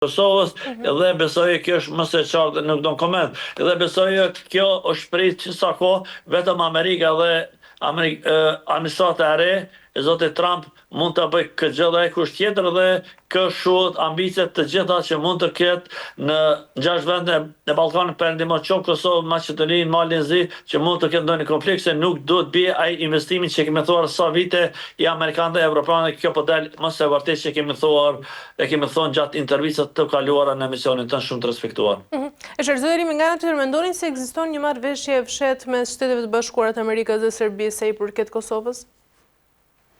Kosovës dhe besoj kjo është më se e qartë dhe nuk don koment. Dhe besoj kjo është prit që sa kohë vetëm Amerika dhe administrata e re e zotit Trump mund ta bëjë këtë gjë dhe kush tjetër dhe kjo shuhet ambiciet të gjitha që mund të ketë në gjashtë vende në Ballkanin Perëndimor, qoftë Kosovë, Maqedoninë, Malin e Zi, që mund të ketë ndonjë konflikt se nuk duhet bie ai investimi që kemi thuar sa vite i amerikanëve dhe evropianëve kjo po del më se vërtet që kemi thuar e kemi thonë gjatë intervistave të kaluara në emisionin tënd shumë të respektuar. E zoti Halimi, nga ana tjetër mendoni se ekziston një marrëveshje e fshehtë mes Shteteve të Bashkuara të Amerikës dhe Serbisë sa i përket Kosovës?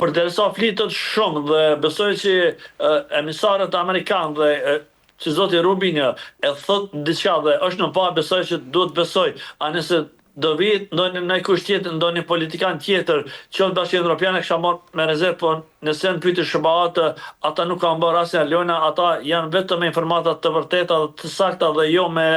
Përderisa flitet shumë dhe besoj që emisarët amerikanë dhe që zoti Rubinjo e thot diçka dhe është në pa besoj që duhet besoj, a nëse do vi ndonjë ndonjë tjetër, ndonjë politikan tjetër, qoftë Bashkimi Evropian e kisha marrë me rezervë, por nëse janë pyetje SHBA-të, ata nuk kanë bërë asnjë lojna, ata janë vetëm me informata të vërteta dhe të sakta dhe jo me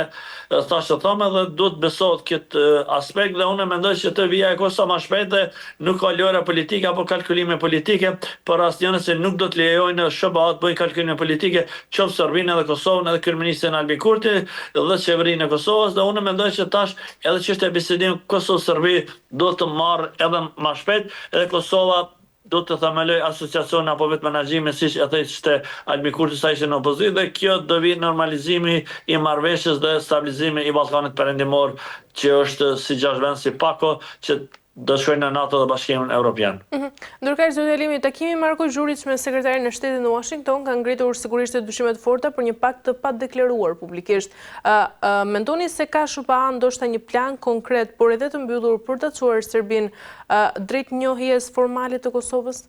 thashethëme dhe duhet besohet këtë aspekt dhe unë mendoj që të vijë ajo kohë sa më shpejt dhe nuk ka lojra politike apo kalkulime politike për asnjërin se nuk do të lejojnë SHBA të bëjnë kalkulime politike qoftë Serbinë edhe Kosovën edhe kryeministrin Albin Kurti dhe qeverinë e Kosovës dhe unë mendoj që tash edhe çështja e bisedimit Kosovë-Serbi duhet të marrë edhe ma shpejt edhe Kosova duhet të themelojë asociacionin apo vetëmenaxhimin siç e thoshte Albin Kurti sa ishte në opozitë dhe kjo do vijë normalizimi i marrëveshjes dhe stabilizimi i Ballkanit Perëndimor që është si gjashtë vend si pako që do të shkojnë në NATO dhe Bashkimin Evropian. Ndërkaq, zoti Halimi, takimi i Marko Gjuriq me sekretarin e shtetit në Washington ka ngritur sigurisht dyshime të forta për një pakt të padeklaruar publikisht. Mendoni se ka SHBA ndoshta një plan konkret, por edhe të mbyllur për ta çuar Serbinë drejt njohjes formale të Kosovës?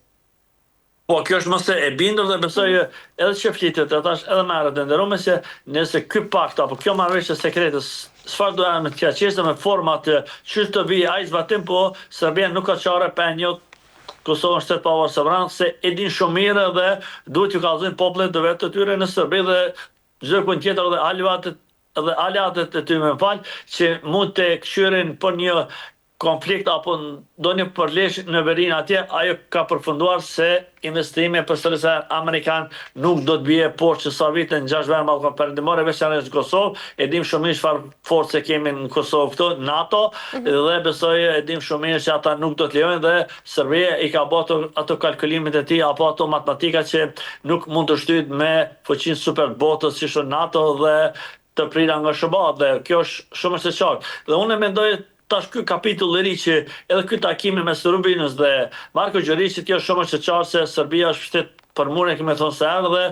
Po, kjo është më se e bindur dhe besoj edhe që flitet e thash edhe më herët e nderuar se nëse ky pakt apo kjo marrëveshje sekrete çfarë do emri të ketë me format që të vijë ai zbatim po Serbia nuk ka çare pa e njoh Kosovën shtet pavarur sovran se e din shumë mirë dhe duhet t'ju kallzojnë popullit të vet të tyre në Serbi dhe çdo kund tjetër dhe aleatët dhe aleatët e tyre më fal që mund të kqyrin për një konflikt apo ndonjë përleshje në verinë atje, ajo ka përfunduar se investimi përsëri amerikan nuk do të bie poshtë që sa vite në gjashtë vende Ballkan Perëndimor e veçanërisht në Kosovë, e dim shumë mirë çfarë force kemi në Kosovë këtu, NATO, dhe besoj e dim shumë mirë që ata nuk do të lejojnë dhe Serbia i ka bërë ato kalkulimet e tij apo ato matematika që nuk mund të shtyhet me fuqinë super të botës si është NATO dhe të prira nga SHBA dhe kjo është shumë është e qartë. Dhe unë mendoj tash ky kapitull i ri që edhe ky takimi mes Rubinës dhe Marko Gjuriqit kjo është shumë është e qartë se Serbia është shtet për murin e kemi thonë se erdhe dhe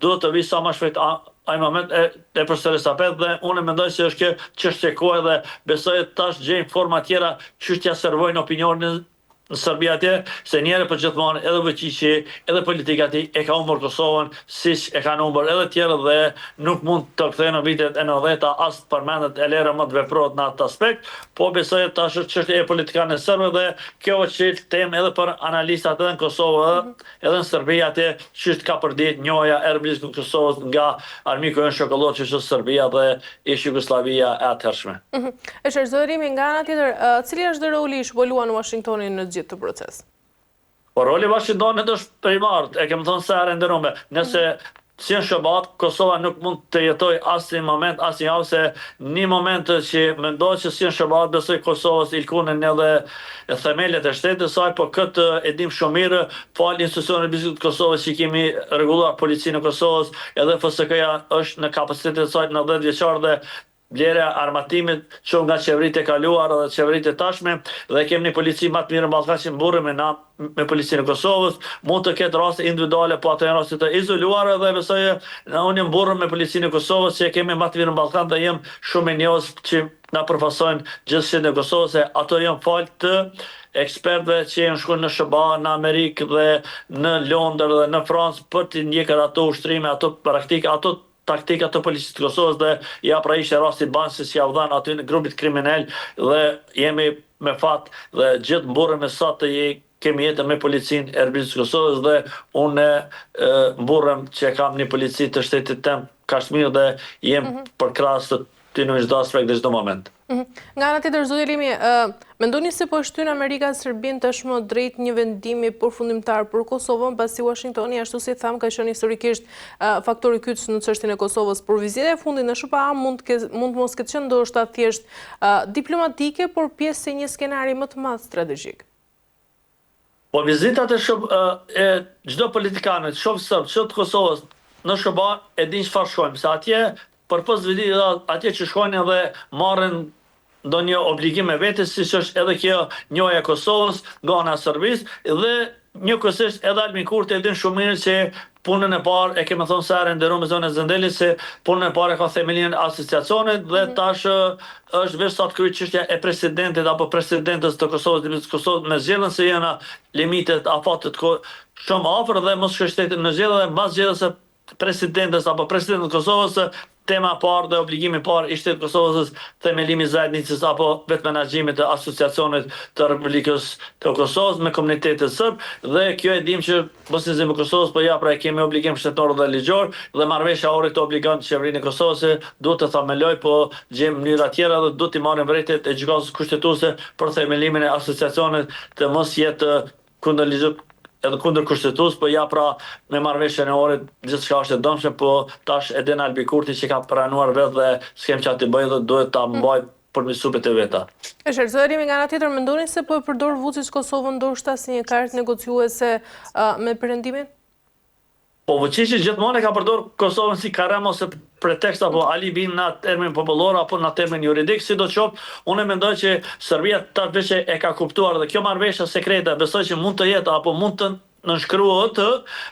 duhet të vi sa më shpejt ai moment e, e përsëris apet dhe unë mendoj se është kjo çështje kohe dhe besoj tash gjejnë forma tjera qysh t'ja servojnë opinionin në Serbi atje, se njëherë për gjithmonë edhe Vučići, edhe politika e tij e ka humbur Kosovën, siç e kanë humbur edhe tjerët dhe nuk mund të kthehen në vitet e 90-ta as të përmendet e lere më të veprohet në atë aspekt, po besoj tash është çështje e politikanëve serbë dhe kjo është temë edhe për analistat edhe në Kosovë edhe në Serbi atje qysh ka përditë njohja e Republikës së Kosovës nga armiku jonë shekullor që është Serbia dhe ish Jugosllavia e atëhershme. E zoti Halimi, nga ana tjetër, cili është dhe roli që po luan Washingtoni në gjithë këtë proces? Po roli i Washingtonit është primar, e kem thënë sa herë nderume. Nëse si në SHBA-t, Kosova nuk mund të jetoj asnjë moment, asnjë javë, se një moment që mendohet që si në SHBA-t, besoj Kosovës i lkunin edhe themelet e shtetit të saj, po këtë e dim shumë mirë, falë institucioneve të të Kosovës që kemi rregulluar policinë e Kosovës, edhe FSK-ja është në kapacitetet e saj në 10 vjeçar dhe blerja e armatimit qoftë nga qeveritë e kaluara dhe qeveritë e tashme dhe kemi një polici më të mirë në Ballkan që mburremi na me policinë e Kosovës, mund të ketë raste individuale, po ato janë raste të izoluara dhe besoj na unë mburrem me policinë e Kosovës që e kemi më të mirë në Ballkan dhe jem shumë mirënjohës që na përfaqësojnë gjithë shtetin e Kosovës se ato janë falë të ekspertëve që janë shkuar në SHBA, në Amerikë dhe në Londër dhe në Francë për të ndjekur ato ushtrime, ato praktika, ato taktika të policisë të Kosovës dhe ja pra ishte rasti Banjskës që ja u dhanë aty në grupit kriminal dhe jemi me fat dhe gjithë mburremi sa të je kemi jetën me policinë e Republikës së Kosovës dhe unë mburrem që kam një polici të shtetit tem kaq mirë dhe jem përkrahës të ty në çdo aspekt dhe çdo moment. Nga ana tjetër, zoti Halimi, Mendoni se po e shtyn Amerika Serbinë tashmë drejt një vendimi përfundimtar për Kosovën, pasi Washingtoni, ashtu si thamë, ka qenë historikisht faktori kyç në çështjen e Kosovës, por vizita e fundit në SHBA mund të mund të mos ketë qenë ndoshta thjesht diplomatike, por pjesë e një skenari më të madh strategjik. Po vizitat e SHB e çdo politikani, qoftë serb, qoftë të Kosovës në SHBA e dinë çfarë shkojnë, se atje përpos vizitave atje që shkojnë edhe marrin ndonjë obligim me vete, siç është edhe kjo njohja e Kosovës nga ana e Serbisë dhe njëkohësisht edhe Albin Kurti e din shumë mirë që Punën e parë e kemi thonë sa herë e nderume zonja Zendeli se punën e parë e ka themelimin e asociacionit dhe tash është veç sa të kryhet çështja e presidentit apo presidentes të Kosovës Republikës së Kosovës me zgjedhjen se janë limitet afatet shumë afër dhe mos shkojë shteti në zgjedhje dhe mbas zgjedhjes së presidentes apo presidentit të Kosovës Tema e parë dhe obligimi i parë i shtetit të Kosovës është themelimi i zajednicës apo vetëmenaxhimit të Asociacionit të Republikës të Kosovës me komunitetet serb dhe kjo e dimë që Bosnjës e Kosovës po ja pra e kemi obligim shtetëror dhe ligjor dhe marrëveshja e Ohrit obligon qeverinë e Kosovës se duhet të themelojë po gjejmë mënyra tjera dhe duhet t'i marrim vërejtjet e Gjykatës Kushtetuese për themelimin e Asociacionit të mos jetë Kundër ligjit edhe kundër kushtetutës, po ja pra me marrëveshjen e Ohrit gjithçka është e dëmshme, po tash e din Albin Kurti që ka pranuar vetë dhe s'kem ça t'i bëjë dhe duhet ta mbajë përmbi supet e veta. E zotëri nga ana tjetër mendoni se po e përdor Vuçiç Kosovën ndoshta si një kartë negociuese me Perëndimin? Po Vuçiqi gjithmonë e ka përdorur Kosovën si karrem ose pretekst apo alibi në termin popullor apo në termin juridik, sidoqoftë, unë mendoj që Serbia tash veç e ka kuptuar dhe kjo marrëveshja sekrete besoj që mund të jetë apo mund të nënshkruhet,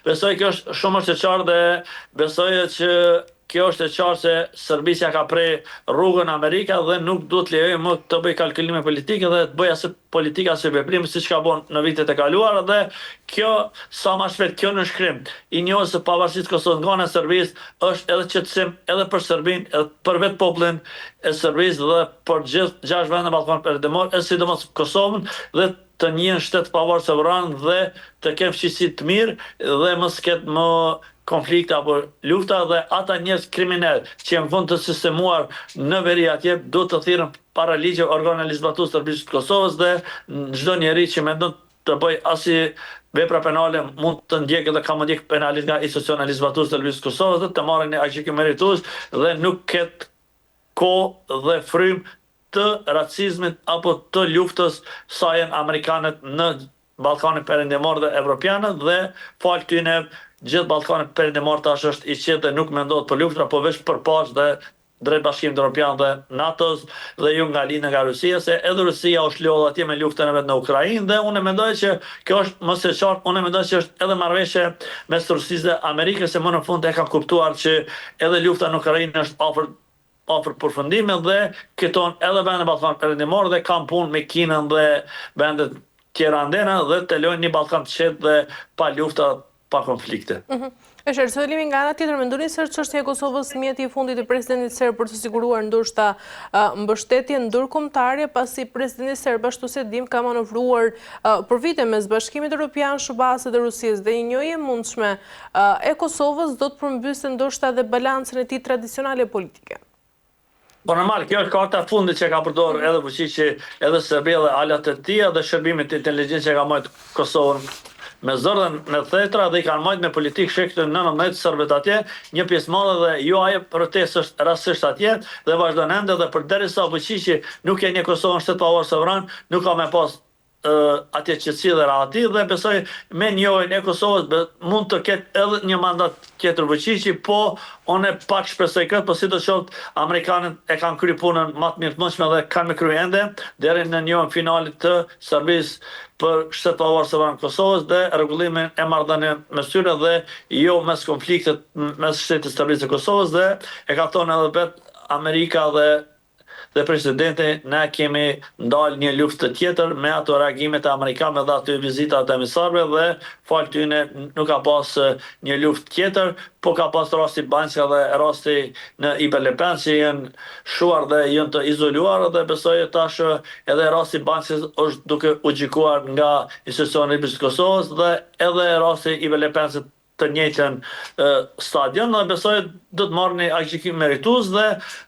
besoj kjo është shumë është e qartë dhe besoj që kjo është e qartë se Serbisë ja ka pre rrugën Amerika dhe nuk duhet të lejojë më të bëjë kalkulime politike dhe të bëjë asë politika asë veprim siç ka bo në vitet e kaluara dhe kjo sa ma shpejt kjo nënshkrim i njohjes së pavarësisë së Kosovës nga ana e Serbisë është edhe qetësim edhe për Serbinë edhe për vetë popullin e Serbisë dhe për gjithë gjashtë vendet e Ballkanit Perëndimor e sidomos Kosovën dhe të njihen shtet të pavarur sovran dhe të kenë fqinjësi të mirë dhe mos ketë më konflikte apo lufta dhe ata njerëz kriminel që janë vënë të sistemuar në veri atje duhet të thirren para ligjeve organe ligjzbatuese të Republikës së Kosovës dhe çdo njeri që mendon të bëjë asi vepra penale mund të ndjekë dhe ka me u ndjek penalisht nga institucionet ligjzbatuese të Republikës së Kosovës dhe të marrin një aktgjykim meritues dhe nuk ketë kohë dhe frymë të racizmit apo të luftës sa janë amerikanët në Ballkanin Perëndimor dhe evropianët dhe falë tyne gjithë Ballkani Perëndimor tash është i qetë dhe nuk mendohet për luftra po veç për paqe dhe drejt Bashkimit Evropian dhe NATO-s dhe jo nga lindja nga Rusia se edhe Rusia është lodhë atje me luftën e vet në Ukrainë dhe unë mendoj që kjo është më se qartë unë mendoj që është edhe marrëveshje mes Rusisë dhe Amerikës se më në fund e kanë kuptuar që edhe lufta në Ukrainë është afër afër përfundimit dhe këto edhe vendet e Ballkanit Perëndimor dhe kanë punë me Kinën dhe vendet tjera andena dhe të lojnë një Ballkan të qetë dhe pa lufta, pa konflikte. Mhm. Është Selimi nga ana tjetër, mendoni se është çështja e Kosovës mjeti i fundit i presidentit serb për të siguruar ndoshta mbështetje ndërkombëtare, pasi presidenti serb ashtu si e dimë ka manovruar për vite mes Bashkimit Evropian, SHBA-së dhe Rusisë dhe një njohje e mundshme e Kosovës do të përmbyste ndoshta edhe balancën e tij tradicionale politike. Po normal, kjo është karta e fundit që e ka përdorur edhe Vuçiqi, edhe Serbia dhe aleatët e tij dhe shërbimet e inteligjencës që e ka majt Kosovën me zor dhe me thetra dhe i kanë majt me politikë shekullit 19 serbët atje, një pjesë madhe dhe jo ajo protestë është rastësisht atje dhe vazhdon ende dhe përderisa Vuçiqi nuk e njeh Kosovën shtet pavarur sovran, nuk ka me pas atje qetësi dhe rahati dhe besoj me njohjen e Kosovës mund të ketë edhe një mandat tjetër Vuçiqi, po unë pak shpresoj këtë, po sidoqoftë amerikanët e kanë kry punën ma të mirë të mundshme dhe kanë me kry ende deri në njohjen finale të Serbisë për shtet pavarur sovran Kosovës dhe rregullimin e marrëdhënieve mes tyre dhe jo mes konfliktet mes shtetit të Serbisë dhe Kosovës dhe e ka thonë edhe vetë Amerika dhe dhe presidenti ne kemi ndalë një luftë të tjetër me ato reagimet e amerikanëve dhe ato vizitat e emisarëve dhe falë tyne nuk ka pas një luftë tjetër, po ka pas rasti Banjska dhe rasti në Ibër Lepenc që janë shuar dhe janë të izoluar dhe besoj tash edhe rasti Banjskës është duke u gjykuar nga institucionet e Republikës së Kosovës dhe edhe rasti Ibër Lepencit të njëjtën stadion dhe besoj do të marrë një aktgjykim meritues dhe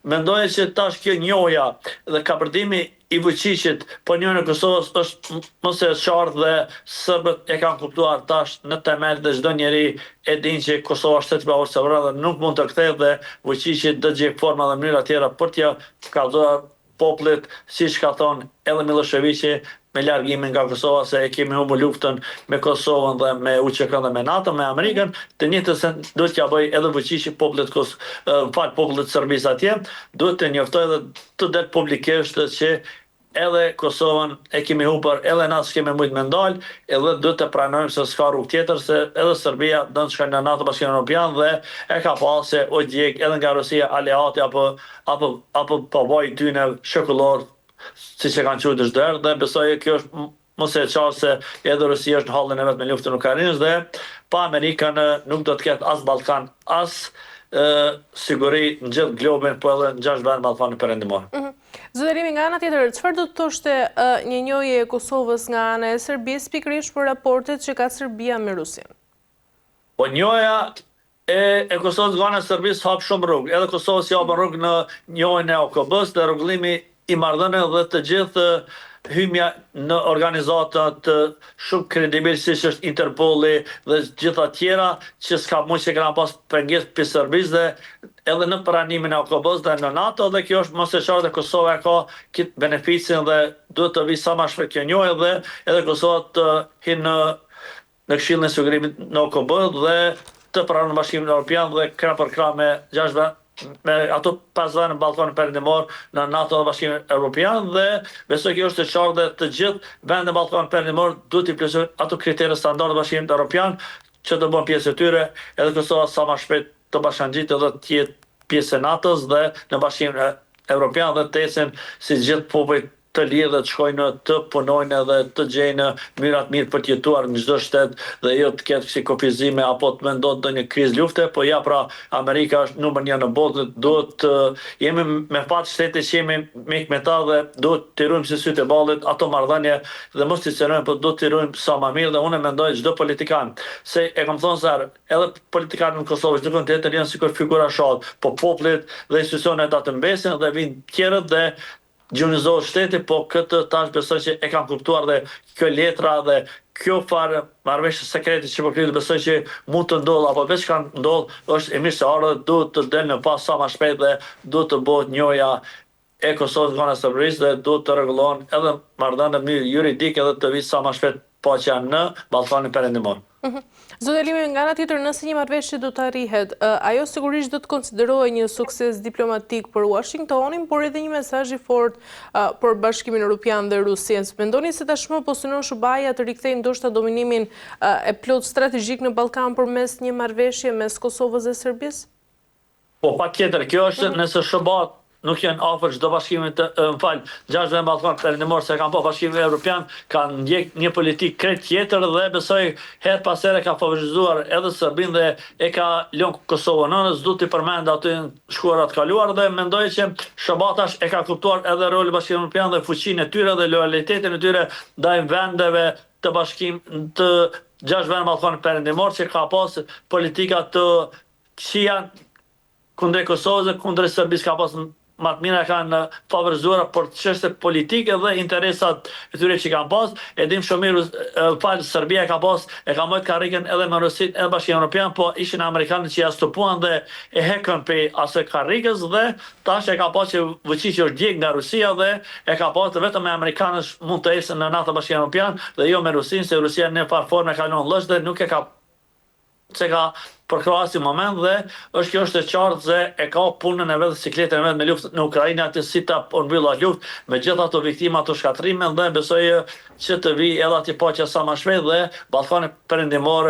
mendoj që tash kjo njohja dhe kapërdimi i Vuçiqit për njohjen e Kosovës është më se e qartë dhe serbët e kanë kuptuar tash në temel dhe çdo njeri e din që Kosova është shtet i pavarur sovran dhe nuk mund të kthehet dhe Vuçiqi do të gjejë forma dhe mënyra tjera për t'ia kallzuar popullit siç ka thonë edhe Millosheviqi me largimin nga Kosova se e kemi humbur luftën me Kosovën dhe me UÇK-në dhe me NATO-n me Amerikën, të njëjtën sen duhet t'ia bëjë edhe Vuçiqi popullit Kos më fal popullit të Serbisë atje, duhet të njoftojë dhe të del publikisht që edhe Kosovën e kemi humbur edhe na s'kemi mujt me ndal edhe duhet të pranojmë se s'ka rrugë tjetër se edhe Serbia don të shkojë në NATO Bashkimin Europian dhe e ka pa se u djeg edhe nga Rusia aleati apo apo apo babai i tyne shekullor siç e kanë quajtur çdo herë dhe besoj kjo është më se e qartë se edhe Rusia është në hallin e vet me luftën e Ukrainës dhe pa Amerikën nuk do të ketë as Ballkan as siguri në gjithë globin po edhe në gjashtë vende Ballkanit Perëndimor. Mhm. Zoti Halimi, nga ana tjetër, çfarë do të thoshte një njohje e Kosovës nga ana e Serbisë pikërisht për raportet që ka Serbia me Rusinë? Po njohja e e Kosovës nga ana e Serbisë hap shumë rrugë. Edhe Kosovës i hapën rrugë në njohjen e OKB-së dhe rregullimi i marrëdhënieve dhe të gjithë hymja në organizatat shumë kredibil siç është Interpolli dhe gjitha tjera që s'ka mujt që kanë pas pengesë prej Serbisë dhe edhe në pranimin e OKB-së dhe në NATO dhe kjo është më se e qartë dhe Kosova e ka këtë beneficin dhe duhet të vijë sa ma shpejt kjo njohje dhe edhe Kosova të hyjë në në Këshillin e Sigurimit në OKB dhe të pranon Bashkimin Europian dhe krah për krah me gjashtë me ato pesë vende në Ballkanin Perëndimor në NATO dhe Bashkimin Europian dhe besoj kjo është e qartë dhe të gjithë vendet e Ballkanit Perëndimor duhet t'i plotësojnë ato kritere standarde të Bashkimit Europian që të bëhen pjesë e tyre edhe Kosova sa më shpejt të bashkangjitet dhe të jetë pjesë e NATO-s dhe në Bashkimin Europian dhe të ecin si gjithë popujt të lirë dhe të shkojnë të punojnë edhe të gjejnë mënyra të mirë për të jetuar në çdo shtet dhe jo të ketë kësi kufizime apo të mendohet ndonjë krizë lufte, po ja pra Amerika është numër një në botë dhe duhet të jemi me fat shteti që jemi mik me ta dhe duhet t'i ruajmë si sytë e ballit ato marrëdhënie dhe mos t'i cenojmë po duhet t'i ruajmë sa ma mirë dhe unë mendoj çdo politikan se e kam thonë sa herë edhe politikanët në Kosovë çdokund tjetër janë sikur figura shat po popullit dhe institucionet aty mbesin dhe vijnë tjerët dhe Gjunjëzohet shteti, po këtë tash besoj që e kanë kuptuar dhe kjo letra dhe kjo farë marrëveshje sekrete që po flitet besoj që mund të ndodhë apo veç ka ndodhë, është e mirëseardhur dhe duhet të del në pah sa ma shpejt dhe duhet të bëhet njohja e Kosovës nga ana e Serbisë dhe duhet të rregullohen edhe marrëdhëniet në mënyrë juridike dhe të vijë sa ma shpejt paqja në Ballkanin Perëndimor. Zoti Halimi, nga ana tjetër, nëse një marrëveshje do të arrihet, ajo sigurisht do të konsiderohej një sukses diplomatik për Uashingtonin, por edhe një mesazh i fortë për Bashkimin Europian dhe Rusinë. Mendoni se tashmë po synon SHBA-ja të rikthejë ndoshta dominimin e plotë strategjik në Ballkan përmes një marrëveshje mes Kosovës dhe Serbisë? Po patjetër, kjo është nëse SHBA-të nuk janë afër çdo bashkimi të, më fal, gjashtë vende Ballkan Perëndimor se kanë pa Bashkimin Evropian ka ndjek një politikë krejt tjetër dhe besoj herë pas here ka favorizuar edhe Serbinë dhe e ka lënë Kosovën anës, s'du t'i përmend aty në shkuara të kaluar dhe mendoj që SHBA tash e ka kuptuar edhe rolin e Bashkimit Evropian dhe fuqinë e tyre dhe lojalitetin e tyre ndaj vendeve të bashkim të gjashtë vendeve Ballkanit Perëndimor që ka pas politika të këqija kundrejt Kosovës dhe kundrejt Serbisë ka pas ma të mira e kanë favorizuar për çështje politike dhe interesat e tyre që kanë pas. E dim shumë mirë, fal Serbia e ka pas, e ka mbajt karrikën edhe me Rusinë edhe Bashkimin Evropian, po ishin amerikanët që ja stopuan dhe e hekën prej asaj karrikës dhe tash e ka pas që Vuçiqi është djeg nga Rusia dhe e ka pas vetëm me amerikanët mund të ecën në NATO Bashkimin Evropian dhe jo me Rusinë se Rusia në farë forme ka lënë llosh dhe nuk e ka S'e ka përkrahur asnjë moment dhe është kjo është e qartë se e ka punën e vet sikletin e vet me luftën në Ukrainë aty si ta përmbyllë atë luftë me gjithë ato viktima ato shkatërrime dhe besoj që të vijë edhe atje paqja sa më shpejt dhe Ballkani Perëndimor.